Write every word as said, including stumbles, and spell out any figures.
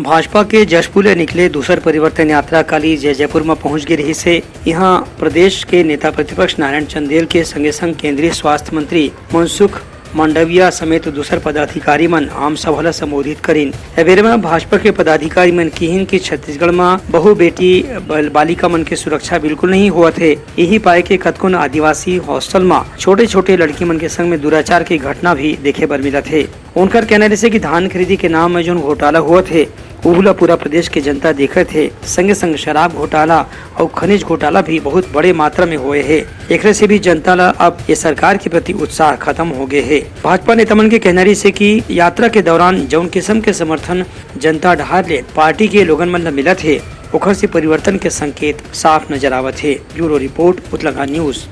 भाजपा के जशपुर ले निकले दूसर परिवर्तन यात्रा काली जैजैपुर म पहुंच गे रिहिस हे। इहां प्रदेश के नेता प्रतिपक्ष नारायण चंदेल के संगे संग केंद्रीय स्वास्थ्य मंत्री मनसुख मंडविया समेत दूसर पदाधिकारी मन आम सभा ल संबोधित करिन। ए बेरा म भाजपा के पदाधिकारी मन किहिन कि छत्तीसगढ़ म बहु बेटी बल-, बालिका मन के सुरक्षा बिल्कुल नहीं होवत हे। इही पाए के कतकोन आदिवासी हॉस्टल म छोटे-छोटे लड़की मन के संग में दुराचार के घटना भी देखे बर मिलत हे। उनकर कहना रहिसे कि धान खरीदी के नाम में जोन घोटाला होवत हे, उहू ला पूरा प्रदेश के जनता देखत हे। संगे संग शराब घोटाला अउ खनिज घोटाला भी बहुत बड़े मात्रा में होए हे। एकरे से भी जनता ला अब ये सरकार के प्रति उत्साह खत्म हो गए हे। भाजपा नेता मन के कहना रहिसे कि यात्रा के दौरान जौन किस्म के समर्थन जनता डहार ले पार्टी के लोगन मन ला मिलत हे, ओखर से परिवर्तन के संकेत साफ नजर आवत हे। Bureau report, Utlanga news.